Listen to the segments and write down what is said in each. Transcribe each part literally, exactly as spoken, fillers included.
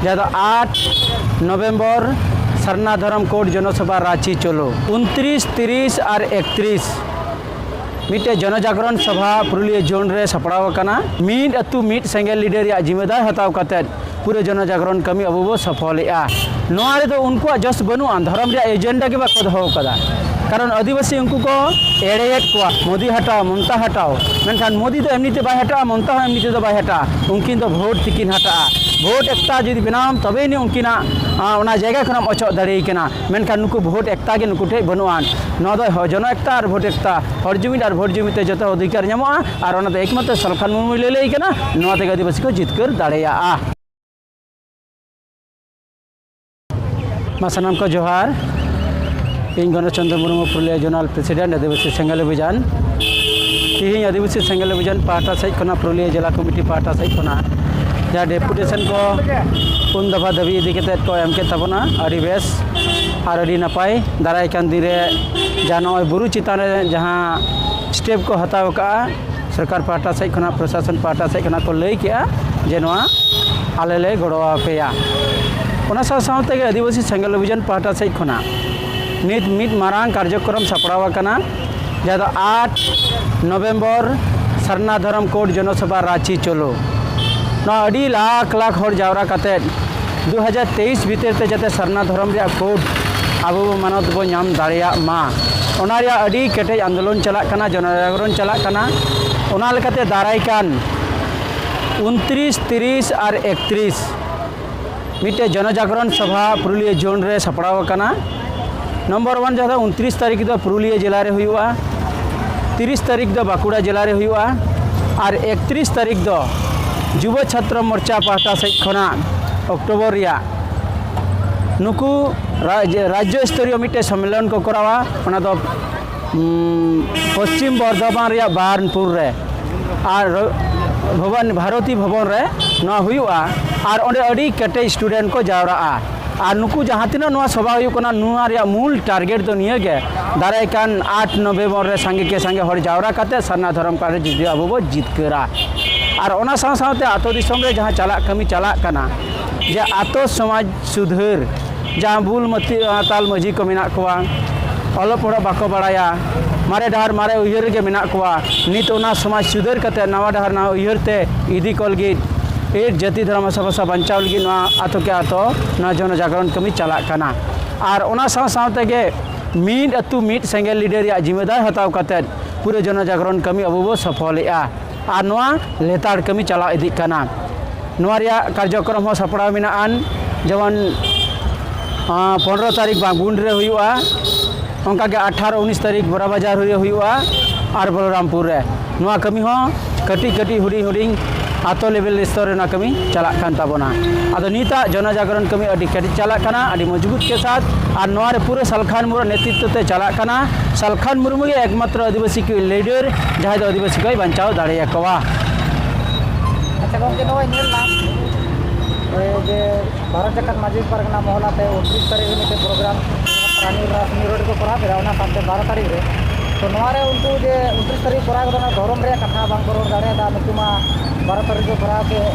ᱡᱟᱦᱟᱸ ᱫᱚ ᱟᱴ ᱱᱚᱵᱷᱮᱢᱵᱚᱨ ᱥᱟᱨᱱᱟ ᱫᱷᱚᱨᱚᱢ ᱠᱳᱰ ᱡᱚᱱᱚᱥᱚᱵᱷᱟ ᱨᱟᱸᱪᱤ ᱪᱚᱞᱚ, ᱩᱱᱛᱨᱤᱥ, ᱛᱤᱨᱤᱥ ᱟᱨ ᱮᱠᱛᱨᱤᱥ ᱢᱤᱫᱴᱮᱡ ᱡᱚᱱᱚᱡᱟᱜᱨᱚᱱ ᱥᱚᱵᱷᱟ ᱯᱩᱨᱩᱞᱤᱭᱟᱹ ᱡᱳᱱ ᱨᱮ ᱥᱟᱯᱲᱟᱣ ᱟᱠᱟᱱᱟ᱾ ᱢᱤᱫ ᱟᱹᱛᱩ ᱢᱤᱫ ᱥᱮᱸᱜᱮᱞ ᱞᱤᱰᱟᱹᱨ ᱨᱮᱭᱟᱜ ᱡᱤᱢᱟᱹᱫᱟᱨ ᱦᱟᱛᱟᱣ ᱠᱟᱛᱮᱫ ᱯᱩᱨᱟᱹ ᱡᱚᱱᱚᱡᱟᱜᱨᱚᱱ ᱠᱟᱹᱢᱤ ᱟᱵᱚ ᱵᱚ ᱥᱚᱯᱷᱚᱞᱮᱜᱼᱟ᱾ ᱱᱚᱣᱟ ᱨᱮᱫᱚ ᱩᱱᱠᱩᱣᱟᱜ ᱡᱚᱥ ᱵᱟᱹᱱᱩᱜᱼᱟ, ᱫᱷᱚᱨᱚᱢ ᱨᱮᱭᱟᱜ ᱮᱡᱮᱱᱰᱟ ᱜᱮ ᱵᱟᱠᱚ ᱫᱚᱦᱚ ᱟᱠᱟᱫᱟ᱾ ᱠᱟᱨᱚᱱ ᱟᱹᱫᱤᱵᱟᱹᱥᱤ ᱩᱱᱠᱩ ᱠᱚ ᱮᱲᱮᱭᱮᱫ ᱠᱚᱣᱟ, ᱢᱳᱫᱤ ᱦᱟᱴᱟᱣ, ᱢᱚᱢᱛᱟ ᱦᱟᱴᱟᱣ᱾ ᱢᱮᱱᱠᱷᱟᱱ ᱢᱳᱫᱤ ᱫᱚ ᱮᱢᱱᱤ ᱛᱮ ᱵᱟᱭ ᱦᱟᱴᱟᱜᱼᱟ, ᱢᱚᱢᱛᱟ ᱦᱚᱸ ᱮᱢᱱᱤ ᱛᱮᱫᱚ ᱵᱟᱭ ᱦᱟᱴᱟᱜᱼᱟ᱾ ᱩᱱᱠᱤᱱ ᱫᱚ ᱵᱷᱳᱴ ᱛᱮᱠᱤᱱ ᱦᱟᱴᱟᱜᱼᱟ᱾ ᱵᱷᱳᱴ ᱮᱠᱛᱟ ᱡᱩᱫᱤ ᱵᱮᱱᱟᱣᱟᱢ, ᱛᱚᱵᱮ ᱟᱹᱱᱤᱡ ᱩᱱᱠᱤᱱᱟᱜ, ᱟᱸ, ᱚᱱᱟ ᱡᱟᱭᱜᱟ ᱠᱷᱚᱱᱮᱢ ᱚᱪᱚᱜ ᱫᱟᱲᱮᱭᱟᱭ ᱠᱟᱱᱟ᱾ ᱢᱮᱱᱠᱷᱟᱱ ᱱᱩᱠᱩ ᱵᱷᱳᱴ ᱮᱠᱛᱟ ᱜᱮ ᱱᱩᱠᱩ ᱴᱷᱮᱱ ᱵᱟᱹᱱᱩᱜᱼᱟ᱾ ᱱᱚᱣᱟ ᱫᱚ ᱦᱚ-, ᱡᱚᱱᱚ ᱮᱠᱛᱟ ᱟᱨ ᱵᱷᱳᱴ ᱮᱠᱛᱟ, ᱦᱚᱲ ᱡᱩᱢᱤᱫ ᱟᱨ ᱵᱷᱳᱴ ᱡᱩᱢᱤᱫ ᱛᱮ ᱡᱚᱛᱚ ᱚᱫᱷᱤᱠᱟᱨ ᱧᱟᱢᱚᱜᱼᱟ᱾ ᱟᱨ ᱚᱱᱟ ᱫᱚ ᱮᱠᱢᱟᱛᱨᱚ ᱥᱟᱞᱠᱷᱟᱱ ᱢᱩᱨᱢᱩᱭ ᱞᱟᱹᱞᱟᱹᱭ ᱠᱟᱱᱟ, ᱱᱚᱣᱟ ᱛᱮᱜᱮ ᱟᱹᱫᱤᱵᱟᱹᱥᱤ ᱠᱚ ᱡᱤᱛᱠᱟᱹᱨ ᱫᱟᱲᱮᱭᱟᱜᱼᱟ᱾ ᱢᱟ ᱥᱟᱱᱟᱢ ᱠᱚ ᱡᱚᱦᱟᱨ᱾ ᱤᱧ ᱜᱚᱱᱮᱥ ᱪᱚᱱᱫᱨᱚ ᱢᱩᱨᱢᱩ, ᱯᱩᱨᱩᱞᱤᱭᱟᱹ ᱡᱳᱱᱟᱞ ᱯᱨᱮᱥᱤᱰᱮᱱᱴ, ᱟᱹᱫᱤᱵᱟᱹᱥᱤ ᱥᱮᱸᱜᱮᱞ ᱚᱵᱷᱤᱡᱟᱱ᱾ ᱛᱤᱦᱤᱧ ᱟᱹᱫᱤᱵᱟᱹᱥᱤ ᱥᱮᱸᱜᱮᱞ ᱚᱵᱷᱤᱡᱟᱱ ᱯᱟᱦᱴᱟ ᱥᱮᱫ ᱠᱷᱚᱱᱟᱜ, ᱯᱩᱨᱩᱞᱤᱭᱟᱹ ᱡᱮᱞᱟ ᱠᱚᱢᱤᱴᱤ ᱯᱟᱦᱴᱟ ᱥᱮᱫ ᱠᱷᱚᱱᱟᱜ ᱡᱟᱦᱟᱸ ᱰᱮᱯᱩᱴᱮᱥᱚᱱ ᱠᱚ ᱯᱩᱱ ᱫᱟᱯᱷᱟ ᱫᱟᱹᱵᱤ ᱤᱫᱤ ᱠᱟᱛᱮᱫ ᱠᱚ ᱮᱢ ᱠᱮᱫ ᱛᱟᱵᱚᱱᱟ, ᱟᱹᱰᱤ ᱵᱮᱥ ᱟᱨ ᱟᱹᱰᱤ ᱱᱟᱯᱟᱭ᱾ ᱫᱟᱨᱟᱭ ᱠᱟᱱ ᱫᱤᱱ ᱨᱮ ᱡᱟᱦᱟᱸ ᱱᱚᱜᱼᱚᱭ ᱵᱩᱨᱩ ᱪᱮᱛᱟᱱ ᱨᱮ ᱡᱟᱦᱟᱸ ᱥᱴᱮᱯ ᱠᱚ ᱦᱟᱛᱟᱣ ᱟᱠᱟᱫᱼᱟ, ᱥᱚᱨᱠᱟᱨ ᱯᱟᱦᱴᱟ ᱥᱮᱫ ᱠᱷᱚᱱᱟᱜ, ᱯᱨᱚᱥᱟᱥᱚᱱ ᱯᱟᱦᱴᱟ ᱥᱮᱫ ᱠᱷᱚᱱᱟᱜ ᱠᱚ ᱞᱟᱹᱭ ᱠᱮᱜᱼᱟ ᱡᱮ ᱱᱚᱣᱟ ᱟᱞᱮ ᱞᱮ ᱜᱚᱲᱚ ᱟᱯᱮᱭᱟ᱾ ᱚᱱᱟ ᱥᱟᱶ ᱥᱟᱶ ᱛᱮᱜᱮ ᱟᱹᱫᱤᱵᱟᱹᱥᱤ ᱥᱮᱸᱜᱮᱞ ᱚᱵᱷᱤᱡᱟᱱ ᱯᱟᱦᱴᱟ ᱥᱮᱫ ᱠᱷᱚᱱᱟᱜ ᱱᱤᱛ ᱢᱤᱫ ᱢᱟᱨᱟᱝ ᱠᱟᱨᱡᱚᱠᱨᱚᱢ ᱥᱟᱯᱲᱟᱣ ᱟᱠᱟᱱᱟ, ᱡᱟᱦᱟᱸ ᱫᱚ ᱟᱴ ᱱᱚᱵᱷᱮᱢᱵᱚᱨ ᱥᱟᱨᱱᱟ ᱫᱷᱚᱨᱚᱢ ᱠᱳᱰ ᱡᱚᱱᱚᱥᱚᱵᱷᱟ ᱨᱟᱸᱪᱤ ᱪᱚᱞᱚ᱾ ᱱᱚᱣᱟ ᱟᱹᱰᱤ ᱞᱟᱠᱷ ᱞᱟᱠᱷ ᱦᱚᱲ ᱡᱟᱣᱨᱟ ᱠᱟᱛᱮᱫ ᱫᱩ ᱦᱟᱡᱟᱨ ᱛᱮᱭᱤᱥ ᱵᱷᱤᱛᱤᱨ ᱛᱮ ᱡᱟᱛᱮ ᱥᱟᱨᱱᱟ ᱫᱷᱚᱨᱚᱢ ᱨᱮᱭᱟᱜ ᱠᱳᱰ ᱟᱵᱚ ᱵᱚ ᱢᱟᱱᱚᱛ ᱵᱚ ᱧᱟᱢ ᱫᱟᱲᱮᱭᱟᱜ ᱢᱟ, ᱚᱱᱟ ᱨᱮᱭᱟᱜ ᱟᱹᱰᱤ ᱠᱮᱴᱮᱡ ᱟᱱᱫᱳᱞᱚᱱ ᱪᱟᱞᱟᱜ ᱠᱟᱱᱟ, ᱡᱚᱱᱚᱡᱟᱜᱚᱨᱚᱱ ᱪᱟᱞᱟᱜ ᱠᱟᱱᱟ᱾ ᱚᱱᱟ ᱞᱮᱠᱟᱛᱮ ᱫᱟᱨᱟᱭ ᱠᱟᱱ ᱩᱱᱛᱨᱤᱥ, ᱛᱤᱨᱤᱥ ᱟᱨ ᱮᱠᱛᱨᱤᱥ ᱢᱤᱫᱴᱮᱡ ᱡᱚᱱᱚᱡᱟᱜᱚᱨᱚᱱ ᱥᱚᱵᱷᱟ ᱯᱩᱨᱩᱞᱤᱭᱟᱹ ᱡᱳᱱ ᱨᱮ ᱥᱟᱯᱲᱟᱣ ᱟᱠᱟᱱᱟ᱾ ᱱᱚᱢᱵᱚᱨ ᱚᱣᱟᱱ ᱡᱟᱦᱟᱸ ᱫᱚ ᱩᱱᱛᱨᱤᱥ ᱛᱟᱹᱨᱤᱠᱷ ᱫᱚ ᱯᱩᱨᱩᱞᱤᱭᱟᱹ ᱡᱮᱞᱟ ᱨᱮ ᱦᱩᱭᱩᱜᱼᱟ, ᱛᱤᱨᱤᱥ ᱛᱟᱹᱨᱤᱠᱷ ᱫᱚ ᱵᱟᱸᱠᱩᱲᱟ ᱡᱮᱞᱟ ᱨᱮ ᱦᱩᱭᱩᱜᱼᱟ, ᱟᱨ ᱮᱠᱛᱨᱤᱥ ᱛᱟᱹᱨᱤᱠᱷ ᱫᱚ ᱡᱩᱵᱚ ᱪᱷᱟᱛᱨᱚ ᱢᱳᱨᱪᱟ ᱯᱟᱦᱴᱟ ᱥᱮᱫ ᱠᱷᱚᱱᱟᱜ ᱚᱠᱴᱳᱵᱚᱨ ᱨᱮᱭᱟᱜ ᱱᱩᱠᱩ ᱨᱟᱡᱽ-, ᱨᱟᱡᱽᱡᱚ ᱥᱛᱚᱨᱤᱭᱚ ᱢᱤᱫᱴᱮᱡ ᱥᱚᱢᱢᱮᱞᱚᱱ ᱠᱚ ᱠᱚᱨᱟᱣᱟ᱾ ᱚᱱᱟ ᱫᱚ, ᱩᱢ, ᱯᱚᱥᱪᱤᱢ ᱵᱚᱨᱫᱷᱚᱢᱟᱱ ᱨᱮᱭᱟᱜ ᱵᱟᱨᱱᱯᱩᱨ ᱨᱮ᱾ ᱟᱨ ᱨᱚ-, ᱵᱷᱚᱵᱚᱱ, ᱵᱷᱟᱨᱚᱛᱤ ᱵᱷᱚᱵᱚᱱ ᱨᱮ ᱱᱚᱣᱟ ᱦᱩᱭᱩᱜᱼᱟ᱾ ᱟᱨ ᱚᱸᱰᱮ ᱟᱹᱰᱤ ᱠᱮᱴᱮᱡ ᱥᱴᱩᱰᱮᱱᱴ ᱠᱚ ᱡᱟᱣᱨᱟᱜᱼᱟ᱾ ᱟᱨ ᱱᱩᱠᱩ ᱡᱟᱦᱟᱸ ᱛᱤᱱᱟᱹᱜ ᱱᱚᱣᱟ ᱥᱚᱵᱷᱟ ᱦᱩᱭᱩᱜ ᱠᱟᱱᱟ, ᱱᱚᱣᱟ ᱨᱮᱭᱟᱜ ᱢᱩᱞ ᱴᱟᱨᱜᱮᱴ ᱫᱚ ᱱᱤᱭᱟᱹ ᱜᱮ, ᱫᱟᱨᱟᱭ ᱠᱟᱱ ᱟᱴ ᱱᱚᱵᱷᱮᱢᱵᱚᱨ ᱨᱮ ᱥᱟᱸᱜᱮ ᱠᱮ ᱥᱟᱸᱜᱮ ᱦᱚᱲ ᱡᱟᱣᱨᱟ ᱠᱟᱛᱮ ᱥᱟᱨᱱᱟ ᱫᱷᱚᱨᱚᱢ ᱠᱟᱨᱰ ᱨᱮ ᱡᱩᱫᱤ ᱟᱵᱚ ᱵᱚ ᱡᱤᱛᱠᱟᱹᱨᱟ᱾ ᱟᱨ ᱚᱱᱟ ᱥᱟᱶ ᱥᱟᱶᱛᱮ ᱟᱛᱳ ᱫᱤᱥᱚᱢ ᱨᱮ ᱡᱟᱦᱟᱸ ᱪᱟᱞᱟᱜ ᱠᱟᱹᱢᱤ ᱪᱟᱞᱟᱜ ᱠᱟᱱᱟ, ᱡᱮ ᱟᱛᱳ ᱥᱚᱢᱟᱡᱽ ᱥᱩᱫᱷᱟᱹᱨ, ᱡᱟᱦᱟᱸ ᱵᱩᱞ ᱢᱟᱹᱛᱤ-, ᱢᱟᱛᱟᱞ ᱢᱟᱹᱡᱷᱤ ᱠᱚ ᱢᱮᱱᱟᱜ ᱠᱚᱣᱟ, ᱚᱞᱚᱜ ᱯᱟᱲᱦᱟᱜ ᱵᱟᱠᱚ ᱵᱟᱲᱟᱭᱟ, ᱢᱟᱨᱮ ᱰᱟᱦᱟᱨ ᱢᱟᱨᱮ ᱩᱭᱦᱟᱹᱨ ᱨᱮᱜᱮ ᱢᱮᱱᱟᱜ ᱠᱚᱣᱟ, ᱱᱤᱛ ᱚᱱᱟ ᱥᱚᱢᱟᱡᱽ ᱥᱩᱫᱷᱟᱹᱨ ᱠᱟᱛᱮ ᱱᱟᱣᱟ ᱰᱟᱦᱟᱨ ᱱᱟᱣᱟ ᱩᱭᱦᱟᱹᱨ ᱛᱮ ᱤᱫᱤ ᱠᱚ ᱞᱟᱹᱜᱤᱫ ᱮᱴ ᱡᱟᱹᱛᱤ ᱫᱷᱚᱨᱚᱢ ᱵᱷᱟᱥᱟ ᱵᱟᱧᱪᱟᱣ ᱞᱟᱹᱜᱤᱫ ᱱᱚᱣᱟ ᱟᱛᱳ ᱠᱮ ᱟᱛᱳ ᱱᱚᱣᱟ ᱡᱚᱱᱚ ᱡᱟᱜᱽᱨᱚᱱ ᱠᱟᱹᱢᱤ ᱪᱟᱞᱟᱜ ᱠᱟᱱᱟ᱾ ᱟᱨ ᱚᱱᱟ ᱥᱟᱶ ᱥᱟᱶ ᱛᱮᱜᱮ ᱢᱤᱫ ᱟᱹᱛᱩ ᱢᱤᱫ ᱥᱮᱸᱜᱮᱞ ᱞᱤᱰᱟᱹᱨ ᱨᱮᱭᱟᱜ ᱡᱤᱢᱟᱹᱫᱟᱨ ᱦᱟᱛᱟᱣ ᱠᱟᱛᱮ ᱯᱩᱨᱟᱹ ᱡᱚᱱᱚ ᱡᱟᱜᱽᱨᱚᱱ ᱠᱟᱹᱢᱤ ᱟᱵᱚ ᱵᱚ ᱥᱚᱯᱷᱚᱞᱮᱜᱼᱟ᱾ ᱟᱨ ᱱᱚᱣᱟ ᱞᱮᱛᱟᱲ ᱠᱟᱹᱢᱤ ᱪᱟᱞᱟᱣ ᱤᱫᱤᱜ ᱠᱟᱱᱟ᱾ ᱱᱚᱣᱟ ᱨᱮᱭᱟᱜ ᱠᱟᱨᱡᱚᱠᱨᱚᱢ ᱦᱚᱸ ᱥᱟᱯᱲᱟᱣ ᱢᱮᱱᱟᱜᱼᱟ, ᱡᱮᱢᱚᱱ, ᱟᱸ, ᱯᱚᱱᱨᱚ ᱛᱟᱹᱨᱤᱠᱷ ᱵᱟᱜᱩᱱᱰᱤ ᱨᱮ ᱦᱩᱭᱩᱜᱼᱟ, ᱚᱱᱠᱟᱜᱮ ᱟᱴᱷᱟᱨᱚ ᱩᱱᱤᱥ ᱛᱟᱹᱨᱤᱠᱷ ᱵᱚᱨᱟ ᱵᱟᱡᱟᱨ ᱨᱮ ᱦᱩᱭᱩᱜᱼᱟ, ᱟᱨ ᱵᱚᱞᱚᱨᱟᱢᱯᱩᱨ ᱨᱮ᱾ ᱱᱚᱣᱟ ᱠᱟᱹᱢᱤ ᱦᱚᱸ ᱠᱟᱹᱴᱤᱡ ᱠᱟᱹᱴᱤᱡ ᱦᱩᱰᱤᱧ ᱦᱩᱰᱤᱧ ᱟᱛᱳ ᱞᱮᱵᱮᱞ ᱥᱛᱚᱨ ᱨᱮ ᱱᱚᱣᱟ ᱠᱟᱹᱢᱤ ᱪᱟᱞᱟᱜ ᱠᱟᱱ ᱛᱟᱵᱚᱱᱟ᱾ ᱟᱫᱚ ᱱᱤᱛᱟᱜ ᱡᱚᱱᱚ ᱡᱟᱜᱽᱨᱚᱱ ᱠᱟᱹᱢᱤ ᱟᱹᱰᱤ ᱠᱮᱴᱮᱡ ᱪᱟᱞᱟᱜ ᱠᱟᱱᱟ, ᱟᱹᱰᱤ ᱢᱚᱡᱽᱵᱩᱛ ᱠᱮ ᱥᱟᱛ, ᱟᱨ ᱱᱚᱣᱟ ᱨᱮ ᱯᱩᱨᱟᱹ ᱥᱟᱞᱠᱷᱟᱱ ᱢᱩᱨᱢᱩ ᱱᱮᱛᱨᱤᱛᱵ ᱛᱮ ᱪᱟᱞᱟᱜ ᱠᱟᱱᱟ᱾ ᱥᱟᱞᱠᱷᱟᱱ ᱢᱩᱨᱢᱩ ᱜᱮ ᱮᱠᱢᱟᱛᱨᱚ ᱟᱹᱫᱤᱵᱟᱹᱥᱤ ᱠᱚ ᱞᱤᱰᱟᱨ, ᱡᱟᱦᱟᱸᱭ ᱫᱚ ᱟᱹᱫᱤᱵᱟᱹᱥᱤ ᱠᱚᱭ ᱵᱟᱧᱪᱟᱣ ᱫᱟᱲᱮᱭᱟᱠᱚᱣᱟ᱾ ᱟᱪᱪᱷᱟ ᱜᱚᱢᱠᱮ, ᱱᱚᱜᱼᱚᱭ ᱧᱮᱞ ᱮᱱᱟ, ᱮ, ᱡᱮ ᱵᱷᱟᱨᱚᱛ ᱡᱟᱠᱟᱛ ᱢᱟᱹᱡᱷᱤ ᱯᱟᱨᱜᱟᱱᱟ ᱢᱚᱦᱚᱞᱟ ᱛᱮ ᱩᱱᱛᱨᱤᱥ ᱛᱟᱹᱨᱤᱠᱷ ᱨᱮ ᱢᱤᱫᱴᱮᱱ ᱯᱨᱳᱜᱨᱟᱢ ᱨᱟᱱᱤ ᱨᱟᱥ ᱨᱳᱰ ᱨᱮᱠᱚ ᱠᱚᱨᱟᱣ ᱠᱮᱫᱟ, ᱚᱱᱟ ᱥᱟᱶᱛᱮ ᱵᱟᱨᱚ ᱛᱟᱹᱨᱤᱠᱷ ᱨᱮ᱾ ᱛᱚ ᱱᱚᱣᱟ ᱨᱮ ᱩᱱᱠᱩ ᱡᱮ ᱩᱱᱛᱨᱤᱥ ᱛᱟᱹᱨᱤᱠᱷ ᱠᱚᱨᱟᱣ ᱠᱮᱫᱟ, ᱚᱱᱟ ᱫᱷᱚᱨᱚᱢ ᱨᱮᱭᱟᱜ ᱠᱟᱛᱷᱟ ᱵᱟᱝ ᱠᱚ ᱨᱚᱲ ᱫᱟᱲᱮᱭᱟᱫᱟ᱾ ᱱᱩᱠᱩ ᱢᱟ ᱵᱟᱨᱚ ᱛᱟᱹᱨᱤᱠᱷ ᱠᱚ ᱠᱚᱨᱟᱣ ᱠᱮᱫ,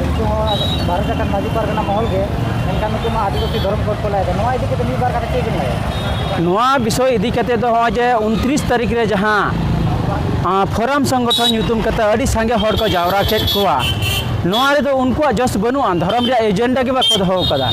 ᱩᱱᱠᱩ ᱦᱚᱸ ᱵᱷᱟᱨᱚᱛ ᱡᱟᱠᱟᱛ ᱢᱟᱹᱡᱷᱤ ᱯᱟᱨᱜᱟᱱᱟ ᱢᱚᱦᱚᱞ ᱜᱮ, ᱢᱮᱱᱠᱷᱟᱱ ᱱᱩᱠᱩ ᱢᱟ ᱟᱹᱫᱤᱵᱟᱹᱥᱤ ᱫᱷᱚᱨᱚᱢ ᱠᱳᱰ ᱠᱚ ᱞᱟᱹᱭᱫᱟ᱾ ᱱᱚᱣᱟ ᱤᱫᱤ ᱠᱟᱛᱮ ᱢᱤᱫ ᱵᱟᱨ ᱠᱟᱛᱷᱟ ᱪᱮᱫ ᱵᱮᱱ ᱞᱟᱹᱭᱟ? ᱱᱚᱣᱟ ᱵᱤᱥᱚᱭ ᱤᱫᱤ ᱠᱟᱛᱮ ᱫᱚ ᱱᱚᱜᱼᱚᱭ ᱡᱮ ᱩᱱᱛᱨᱤᱥ ᱛᱟᱹᱨᱤᱠᱷ ᱨᱮ ᱡᱟᱦᱟᱸ, ᱟᱸ, ᱯᱷᱳᱨᱟᱢ ᱥᱚᱝᱜᱚᱴᱷᱚᱱ ᱧᱩᱛᱩᱢ ᱠᱟᱛᱮ ᱟᱹᱰᱤ ᱥᱟᱸᱜᱮ ᱦᱚᱲ ᱠᱚ ᱡᱟᱣᱨᱟ ᱠᱮᱫ ᱠᱚᱣᱟ, ᱱᱚᱣᱟ ᱨᱮᱫᱚ ᱩᱱᱠᱩᱣᱟᱜ ᱡᱚᱥ ᱵᱟᱹᱱᱩᱜᱼᱟ, ᱫᱷᱚᱨᱚᱢ ᱨᱮᱭᱟᱜ ᱮᱡᱮᱱᱰᱟ ᱜᱮ ᱵᱟᱠᱚ ᱫᱚᱦᱚ ᱟᱠᱟᱫᱟ᱾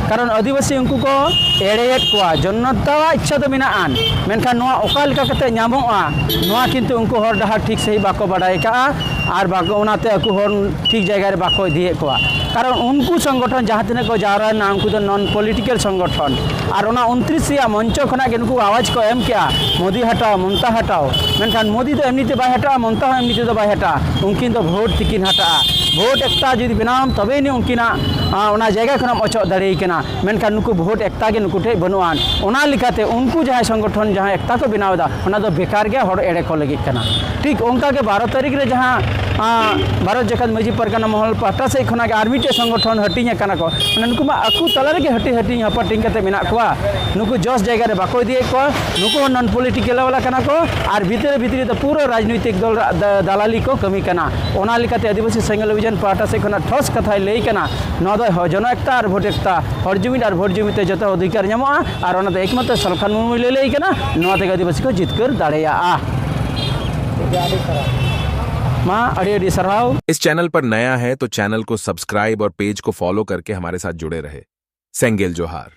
ᱠᱟᱨᱚᱱ ᱟᱹᱫᱤᱵᱟᱹᱥᱤ ᱩᱱᱠᱩ ᱠᱚ ᱮᱲᱮᱭᱮᱫ ᱠᱚᱣᱟ, ᱡᱚᱱᱚᱛᱟᱣᱟᱜ ᱤᱪᱪᱷᱟ ᱫᱚ ᱢᱮᱱᱟᱜᱼᱟ, ᱢᱮᱱᱠᱷᱟᱱ ᱱᱚᱣᱟ ᱚᱠᱟ ᱞᱮᱠᱟ ᱠᱟᱛᱮ ᱧᱟᱢᱚᱜᱼᱟ, ᱱᱚᱣᱟ ᱠᱤᱱᱛᱩ ᱩᱱᱠᱩ ᱦᱚᱨ ᱰᱟᱦᱟᱨ ᱴᱷᱤᱠ ᱥᱟᱺᱦᱤᱡ ᱵᱟᱠᱚ ᱵᱟᱰᱟᱭ ᱟᱠᱟᱫᱼᱟ᱾ ᱟᱨ ᱵᱟᱠᱚ, ᱚᱱᱟᱛᱮ ᱟᱠᱚ ᱦᱚᱲ ᱴᱷᱤᱠ ᱡᱟᱭᱜᱟ ᱨᱮ ᱵᱟᱠᱚ ᱤᱫᱤᱭᱮᱫ ᱠᱚᱣᱟ᱾ ᱠᱟᱨᱚᱱ ᱩᱱᱠᱩ ᱥᱚᱝᱜᱚᱴᱷᱚᱱ ᱡᱟᱦᱟᱸ ᱛᱤᱱᱟᱹᱜ ᱠᱚ ᱡᱟᱣᱨᱟ ᱞᱮᱱᱟ, ᱩᱱᱠᱩ ᱫᱚ ᱱᱚᱱ ᱯᱚᱞᱤᱴᱤᱠᱮᱞ ᱥᱚᱝᱜᱚᱴᱷᱚᱱ, ᱟᱨ ᱚᱱᱟ ᱩᱱᱛᱨᱤᱥ ᱨᱮᱭᱟᱜ ᱢᱚᱧᱪᱚ ᱠᱷᱚᱱᱟᱜ ᱜᱮ ᱱᱩᱠᱩ ᱟᱣᱟᱡᱽ ᱠᱚ ᱮᱢ ᱠᱮᱜᱼᱟ, "ᱢᱳᱫᱤ ᱦᱟᱴᱟᱣ, ᱢᱚᱢᱛᱟ ᱦᱟᱴᱟᱣ", ᱢᱮᱱᱠᱷᱟᱱ ᱢᱳᱫᱤ ᱫᱚ ᱮᱢᱱᱤ ᱛᱮ ᱵᱟᱭ ᱦᱟᱴᱟᱜᱼᱟ, ᱢᱚᱢᱛᱟ ᱦᱚᱸ ᱮᱢᱱᱤ ᱛᱮᱫᱚ ᱵᱟᱭ ᱦᱟᱴᱟᱜᱼᱟ᱾ ᱩᱱᱠᱤᱱ ᱫᱚ ᱵᱷᱳᱴ ᱛᱮᱠᱤᱱ ᱦᱟᱴᱟᱜᱼᱟ᱾ ᱵᱷᱳᱴ ᱮᱠᱛᱟ ᱡᱩᱫᱤ ᱵᱮᱱᱟᱣᱟᱢ, ᱛᱚᱵᱮ ᱟᱹᱱᱤᱡ ᱩᱱᱠᱤᱱᱟᱜ, ᱟᱸ, ᱚᱱᱟ ᱡᱟᱭᱜᱟ ᱠᱷᱚᱱᱮᱢ ᱚᱪᱚᱜ ᱫᱟᱲᱮᱭᱟᱭ ᱠᱟᱱᱟ᱾ ᱢᱮᱱᱠᱷᱟᱱ ᱱᱩᱠᱩ ᱵᱷᱳᱴ ᱮᱠᱛᱟ ᱜᱮ ᱱᱩᱠᱩ ᱴᱷᱮᱱ ᱵᱟᱹᱱᱩᱜᱼᱟ᱾ ᱚᱱᱟ ᱞᱮᱠᱟᱛᱮ ᱩᱱᱠᱩ ᱡᱟᱦᱟᱸᱭ ᱥᱚᱝᱜᱚᱴᱷᱚᱱ ᱡᱟᱦᱟᱸ ᱮᱠᱛᱟ ᱠᱚ ᱵᱮᱱᱟᱣ ᱮᱫᱟ, ᱚᱱᱟ ᱫᱚ ᱵᱮᱠᱟᱨ ᱜᱮ, ᱦᱚᱲ ᱮᱲᱮ ᱠᱚ ᱞᱟᱹᱜᱤᱫ ᱠᱟᱱᱟ᱾ ᱴᱷᱤᱠ ᱚᱱᱠᱟ ᱜᱮ ᱵᱟᱨᱚ ᱛᱟᱹᱨᱤᱠᱷ ᱨᱮ ᱡᱟᱦᱟᱸ ᱟᱸ, ᱵᱷᱟᱨᱚᱛ ᱡᱟᱠᱟᱛ ᱢᱟᱹᱡᱷᱤ ᱯᱟᱨᱜᱟᱱᱟ ᱢᱚᱦᱚᱞ ᱯᱟᱦᱴᱟ ᱥᱮᱫ ᱠᱷᱚᱱᱟᱜ ᱜᱮ ᱟᱨ ᱢᱤᱫᱴᱮᱡ ᱥᱚᱝᱜᱚᱴᱷᱚᱱ ᱦᱟᱹᱴᱤᱧ ᱟᱠᱟᱱᱟ ᱠᱚ᱾ ᱢᱟᱱᱮ ᱱᱩᱠᱩ ᱢᱟ ᱟᱠᱚ ᱛᱟᱞᱟ ᱨᱮᱜᱮ ᱦᱟᱹᱴᱤᱧ ᱦᱟᱹᱴᱤᱧ ᱦᱟᱯᱟᱴᱤᱧ ᱠᱟᱛᱮ ᱢᱮᱱᱟᱜ ᱠᱚᱣᱟ᱾ ᱱᱩᱠᱩ ᱡᱚᱥ ᱡᱟᱭᱜᱟ ᱨᱮ ᱵᱟᱠᱚ ᱤᱫᱤᱭᱮᱫ ᱠᱚᱣᱟ᱾ ᱱᱩᱠᱩ ᱦᱚᱸ ᱱᱚᱱ ᱯᱚᱞᱤᱴᱤᱠᱮᱞ ᱵᱟᱞᱟ ᱠᱟᱱᱟ ᱠᱚ᱾ ᱟᱨ ᱵᱷᱤᱛᱤᱨ ᱨᱮ ᱵᱷᱤᱛᱤᱨ ᱨᱮᱫᱚ ᱯᱩᱨᱟᱹ ᱨᱟᱡᱽᱱᱳᱭᱛᱤᱠ ᱫᱚᱞ ᱨᱟ-, ᱫᱟ-, ᱫᱟᱞᱟᱞᱤ ᱠᱚ ᱠᱟᱹᱢᱤ ᱠᱟᱱᱟ᱾ ᱚᱱᱟ ᱞᱮᱠᱟᱛᱮ ᱟᱹᱫᱤᱵᱟᱹᱥᱤ ᱥᱮᱸᱜᱮᱞ ᱚᱵᱷᱤᱡᱟᱱ ᱯᱟᱦᱴᱟ ᱥᱮᱫ ᱠᱷᱚᱱᱟᱜ ᱴᱷᱚᱥ ᱠᱟᱛᱷᱟᱭ ᱞᱟᱹᱭ ᱠᱟᱱᱟ, ᱱᱚᱣᱟ ᱫᱚ ᱦᱚ-, ᱡᱚᱱᱚ ᱮᱠᱛᱟ ᱟᱨ ᱵᱷᱳᱴ ᱮᱠᱛᱟ, ᱦᱚᱲ ᱡᱩᱢᱤᱫ ᱟᱨ ᱵᱷᱳᱴ ᱡᱩᱢᱤᱫ ᱛᱮ ᱡᱚᱛᱚ ᱚᱫᱷᱤᱠᱟᱨ ᱧᱟᱢᱚᱜᱼᱟ᱾ ᱟᱨ ᱚᱱᱟ ᱫᱚ ᱮᱠᱢᱟᱛᱨᱚ ᱥᱟᱞᱠᱷᱟᱱ ᱢᱩᱨᱢᱩᱭ ᱞᱟᱹᱞᱟᱹᱭ ᱠᱟᱱᱟ, ᱱᱚᱣᱟ ᱛᱮᱜᱮ ᱟᱹᱫᱤᱵᱟᱹᱥᱤ ᱠᱚ ᱡᱤᱛᱠᱟᱹᱨ ᱫᱟᱲᱮᱭᱟᱜᱼᱟ᱾ ᱢᱟ ᱟᱹᱰᱤ ᱟᱹᱰᱤ ᱥᱟᱨᱦᱟᱣ᱾ इस चैनल पर नया है तो चैनल को सब्सक्राइब और पेज को फॉलो करके हमारे साथ जुड़े रहे। सेंगेल जोहार।